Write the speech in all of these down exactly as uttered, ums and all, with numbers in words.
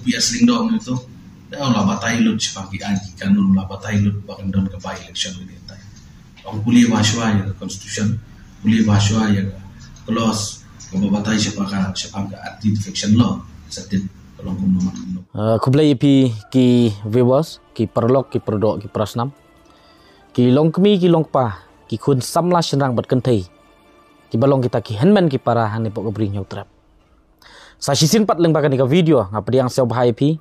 P S Lyngdoh ngi tu, da la batai lut shaphang ki aiñ ki kanun, la batai lut ba kan don ka by election kane tai. Ong pule ba shwa ïa ka constitution, pule ba shwa ïa ka clause kaba batai shaphang ka, shaphang ka anti defection law. Sa tip ka long kumno man kumno. Uh, khublei ïa phi ki viewers, ki paralok, ki pardoh, ki parasnam, ki longkmie, ki longkpa, ki khun samla shynrang bad kynthei, kiba long kita ki hynmen ki para hangne hapoh ka Bri Hynñiewtrep. Sa shisien pat lyngba kane ka video nga pdiang sngewbha ïa phi.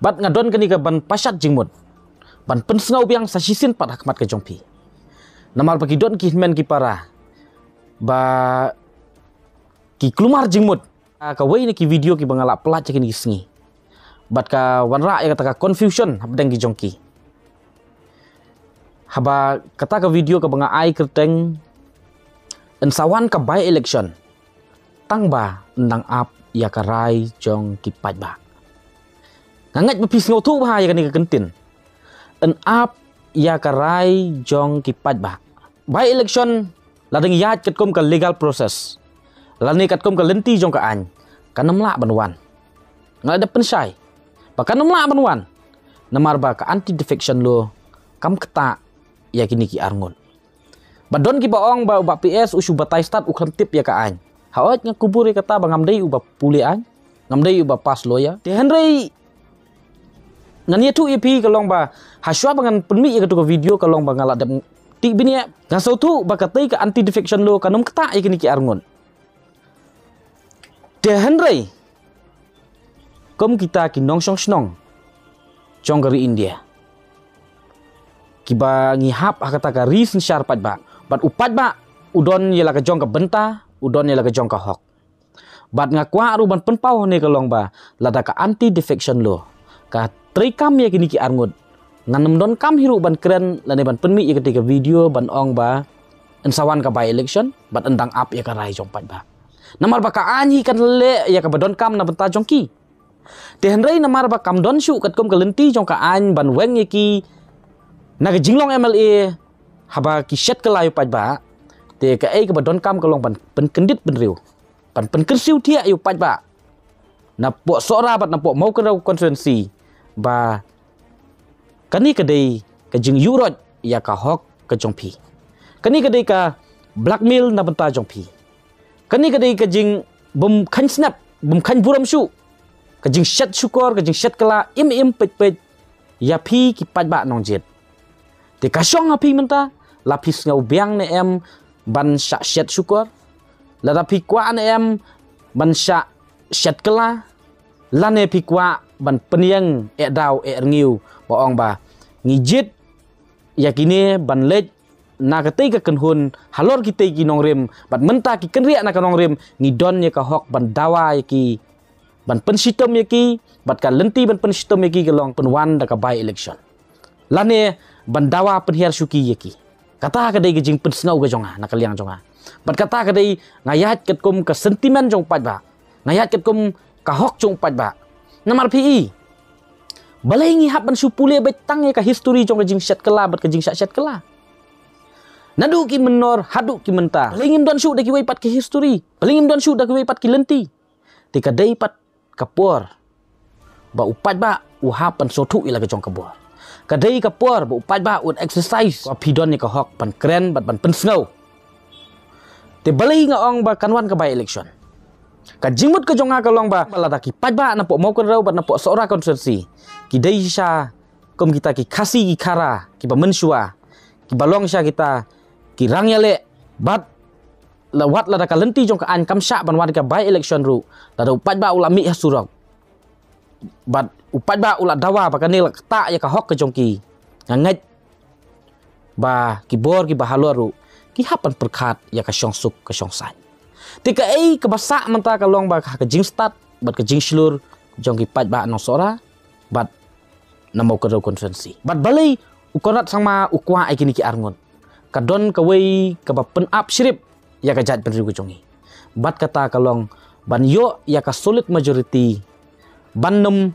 Bad nga don kane ka ban pashat jingmut, ban pynsngew biang sa shisien pat ha khmat ka jong phi. Namar ba ki don ki hynmen ki para ba ki kulmar jingmut, ah, kawei na ki video kiba nga la pynlait ha kine ki sngi. Bad ka wanrah ïa kata ka confusion hapdeng ki jong ki. Haba kata ka video kaba nga ai kyrteng, yn sa wan ka by election tang ba yn dang ap ïa ka rai jong ki paidbah. Nga ngeit ba phi sngewthuh bha ïa kane ka kyntien, yn ap ïa ka rai jong ki paidbah. By election la dang ïaid katkum ka legal process, lane katkum ka lynti jong ka aiñ, kan ym lah ban wan. Nga la dep pynshai ba kan ym lah ban wan, namar ba ka anti defection law kam ktah ïa kine ki arngut. Ba don kiba ong ba u Bah P S u shu batai stad, u khlem tip ïa ka aiñ. Hooid, nga kubur ïa kata ba ngam dei uba pule aiñ, ngam dei uba pass lawyer. Te hynrei ngan ïathuh ïa phi ka long ba hashwa ba ngan pynmih ïa katu ka video ka long ba nga la dep tih bniah. Nga sngewthuh ba katei ka anti defection law kan ym ktah ïa kine ki arngut. Te hynrei kum kita ki nongshong shnong jong ka ri India, kiba ngi hap ha kata ka ri synshar paidbah, bad u paidbah u don ïa la ka jong ka bynta, u don ïa la ka jong ka hok. Bad nga kwah ruh ban pynpaw hangne ka long ba lada ka anti defection law ka treikam ïa kine ki arngut, ngan ym donkam hi ruh ban kren lane ban pynmih ïa katei ka video ban ong ba yn sa wan ka by election bad yn dang ap ïa ka rai jong paidbah. Namar ba ka aiñ hi kan leh ïa kaba donkam na bynta jong ki. Te hynrei namar ba kam don shuh katkum ka lynti jong ka aiñ ban weng ïa ki na ka jinglong M L A haba ki shet kylla ïa u paidbah, te kaei kaba donkam ka long ban pynkyndit bynriew, ban pynkyrsiew thiah ïa u paidbah napoh Sohra bad napoh Mawkynrew constituency ba kane ka dei ka jingïuhroit ïa ka hok ka jong phi. Kane ka dei ka blackmail na bynta jong phi. Kane ka dei ka jingbym kheiñ snep, bym kheiñ burom shuh, ka jingshet shukor, ka jingshet kylla im im peit peit ïa phi ki paidbah nongjied. Te ka shong ha phi mynta, la phi sngew biang ne em ban shah shet shukor, lada phi kwah ne em ban shah shet kylla, lane phi kwah ban pynïeng eh daw eh rngiew ba ong ba ngi jied ïa kine ban leit na katei ka kynhun halor kitei ki nongrim, bad mynta ki kynriah na ka nongrim ngi don ïa ka hok ban dawa ïa ki, ban pynshitom ïa ki, bad ka lynti ban pynshitom ïa ki ka long pynwan da ka by election, lane ban dawa pynhiar shuki ïa ki. Kata ka dei ka jingpynsngew ka jong nga na ka liang jong nga. Bad kata ka dei, nga ïaid katkum ka sentiment jong u paidbah, nga ïaid katkum ka hok jong u paidbah. Namar phi i, balei ngi hap ban shu pule beit tang ïa ka history jong ka jingshet kylla bad ka jingshah shet kylla? Naduh ki mynnor haduh ki mynta, balei ngim don shuh da kiwei pat ki history? Balei ngim don shuh da kiwei pat ki lynti? Te ka dei pat ka por ba u paidbah u hap ban sngewthuh ïa la ka jong ka bor. Ka dei ka por ba u paidbah un exercise, ba phi don ïa ka hok ban kren bad ban pynsngew. Te balei nga ong ba kan wan ka by election? Ka jingmut ka jong nga ka long ba, ba lada ki paidbah napoh Mawkynrew bad napoh Sohra constituency ki dei shisha kum kita ki Khasi ki Khara kiba mynshuwa, kiba long shisha kita ki rangïaleh, bad la wat lada ka lynti jong ka aiñ kam shah ban wan ka by election ruh, lada u paidbah u la mih ha surok bad u paidbah u la dawa ba kane la ktah ïa ka hok ka jong ki, nga ngeit ba ki bor kiba halor ruh ki hap ban pyrkhat ïa ka shongsuk ka shongsaiñ. Te kaei kaba sah mynta ka long ba ha ka jingstad bad ka jingshlur jong ki paidbah nong Sohra bad na Mawkynrew constituency. Bad balei u Conrad Sangma u kwah ïa kine ki arngut? Ka don kawei kaba pynap shrip ïa ka jaitbynriew ka jong ngi. Bad kata ka long ban ïoh ïa ka solid majority, ban nym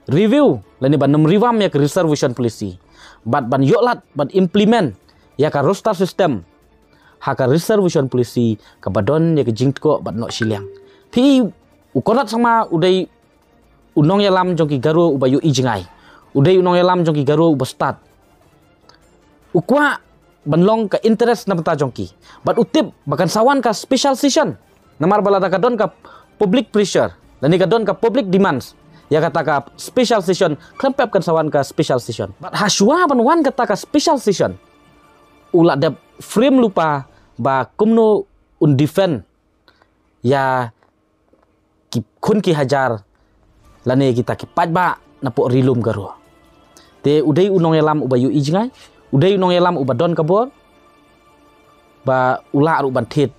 review lane ban nym revamp ïa ka reservation policy, bad ban ïoh lad ban implement ïa ka roster system ha ka reservation policy kaba don ïa ka jingtkoh bad noh shiliang. Phi i, u Conrad Sangma u dei u nongïalam jong ki Garo uba ïohi jngai. U dei u nongïalam jong ki Garo uba stad. U kwah ban long ka interest na bynta jong ki. Bad u tip ba kan sa wan ka special session. Namar ba lada ka don ka public pressure, lane ka don ka public demands ïa kata ka special session, khlem pep kan sa wan ka special session. Bad ha shuwa ban wan kata ka special session, u la dep frame lypa ba kumno un defend ïa ki khun ki hajar lane kita ki paidbah napoh Ri Lum Garo. Te u dei u nongïalam uba ïohi jngai, u dei u nongïalam uba don ka bor, ba u lah ruh ban thied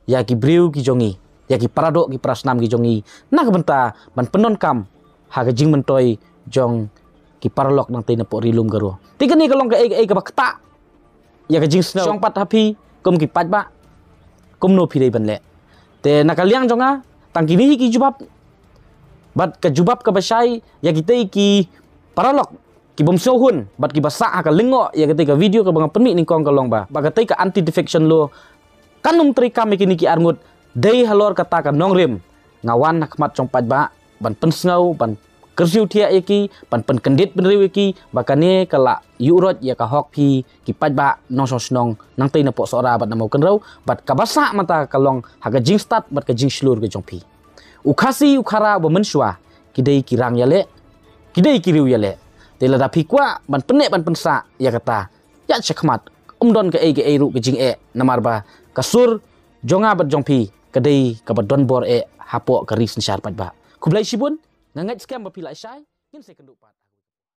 ïa ki briew ki jong ngi, ïa ki paradoh ki parasnam ki jong ngi, na ka bynta ban pyndonkam ha ka jingmyntoi jong ki paralok nangtei napoh Ri Lum Garo. Te kane ka long kaei kaei kaba ktah ïa ka jingsngew. Shong pat ha phi kum ki paidbah, kumno phi dei ban leh. Te na ka liang jong nga, tang kine hi ki jubab, bad ka jubab kaba shai ïa kitei ki paralok ki bym sngewhun bad kiba sah ha ka lyngngoh ïa katei ka video kaba nga pynmih nyngkong ka long ba, ba katei ka Anti Defection Law kan ym treikam ïa kine ki arngut. Dei halor kata ka nongrim nga wan ha khmat jong paidbah ban pynsngew, ban kyrsiew thiah ïa ki, ban pynkyndit bynriew ïa ki, ba kane ka la ïuh roit ïa ka hok phi ki paidbah nongshong shnong nangtei napoh Sohra bad na Mawkynrew. Bad kaba sah mynta ka long ha ka jingstad bad ka jingshlur ka jong phi. U Khasi u Khara uba mynshuwa ki dei ki rang ïaleh, ki dei ki riew ïaleh. Te lada phi kwah ban pynneh ban pynsah ïa kata, ïa shakhmat, ym don kaei kaei ruh ka jingeh, namar ba ka sur jong nga bad jong phi ka dei kaba don bor eh hapoh ka ri synshar paidbah. Khublei shibun. Nga ngeit skhem ba phi la shai. Ngin sa ïakynduh pat.